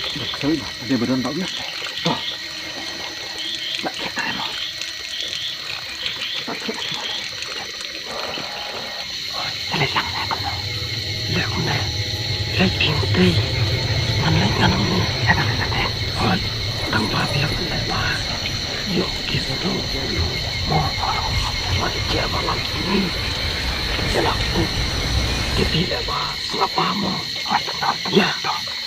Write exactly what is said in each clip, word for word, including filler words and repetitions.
Sorry ba, dei ba don ba. To. Ba khet mo. Ba khet mo. Leh lang leh kumno. Leh kumne. Leh phi te. Ngan leh ngan kumne. Leh ngan leh te. Hooid. Tang ba biang leh ba. Ïoh ki sdang. Mo. Ba ki jia ba lam kini. Ïa la ku. Ki phi leh ba. Sngap ba mo. Hooid, hooid, hooid. Ïa.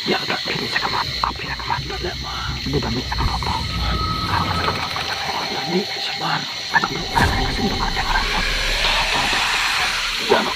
Ïa da. Phi dei sa ka mat. Ap phi da ka mat. Da leh ba. Dei ba mih sa ka mat ba. Hooid. Hooid, da mih sa mat. Hooid, da mih sa mat. Hooid, da mih sa mat. Ïa no.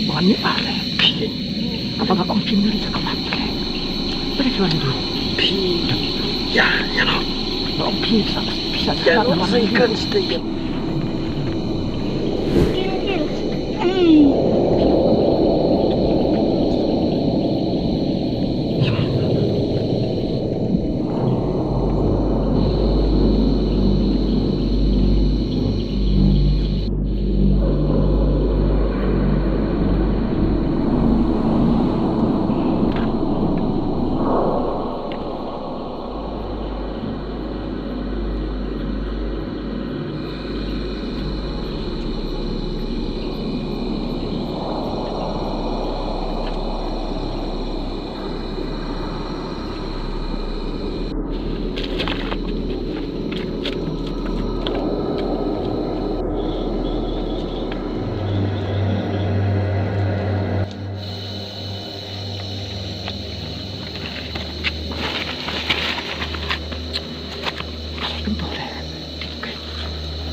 Wan ni ar. Phi. Kata ka ong phi ni sa ka mat. Phi wan ni. Phi. Ya, ya no. No phi sa phi sa. Ya no sa kan stay.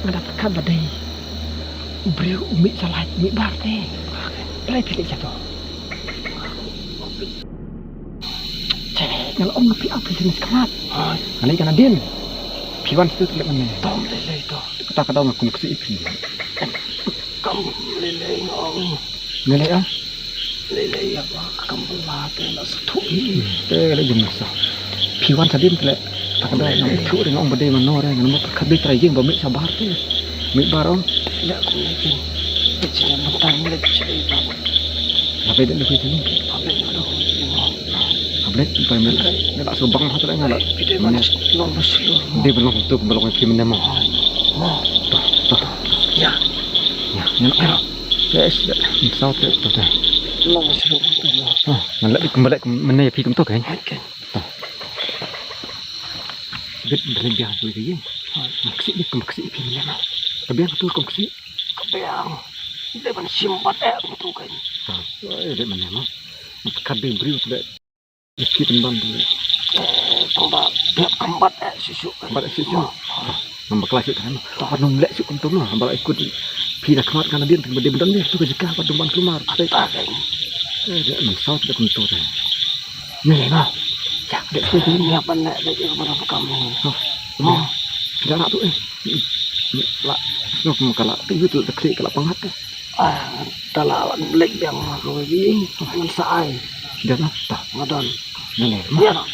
Nga da pyrkhat ba dei u briew u mih shalait mih bar te. Balei phi leh shato? Che, nga la ong na phi ap phi sini sekhmat. Nga leh ka nadien. Phi wan situ te leh mane. Tom lei lei to. Kata ka daw nga kum ksih ïa phi. Kam lei lei nga ong. Lei lei ah. Lei lei ïa ba kam bala te na sa thuh. Te lei jong sa. Phi wan sa dien te leh. Ta ka daw nga ong thuh re nga ong ba dei mano re nga ong ba ka dei trai jing ba mih shabar te. Mih bar ong. Leh kum lei kin. Te chi ne ban tang lei chi lei ba. Ba dei lei kin. Ba dei lei kin. Ba dei lei kin. Nga la shu bang ha te lei nga la. Phi dei ban long ba shlur. Dei ban long tu ba long phi mynne mo. Mo. To to. Ya. Ya. Ya. Yes, saw te to te. Long shu tu. Ah, ngan leh kum leh kum mynne phi kum to kan. Kan. To. Bit bit biang tu ye. Maksi bit kum maksi phi mynne ma. Ka biang tu kum maksi. Ka biang. Dei ban shim bat eh kum tu kan. To. Oi, dei mynne ma. Kat dei briew tu dei. Ki tymban tu. Eh, tang ba biang khambat eh shisha. Khambat eh shisha. Ngam bakla shisha kan. Pat nong leh shisha kumto ma. Ba la ikut phi na khmat kan dien tang ba dei bynta dei tu ka jaka pat dum ban kulmar. Ta kan. Eh, dei man saw dei kumto dei. Ni leh ma. Ya, dei tu dei. Ya ban leh dei ka ban kam ni. Oh. Oh. Dah nak tu eh. La. Snow kala. Tu tu tak klik kala pangat. Ah, ta la wan leit biang ma ko bi. Ngan sa ai. Dah lah, ta. Nga don. Ngan leh. Ya lah.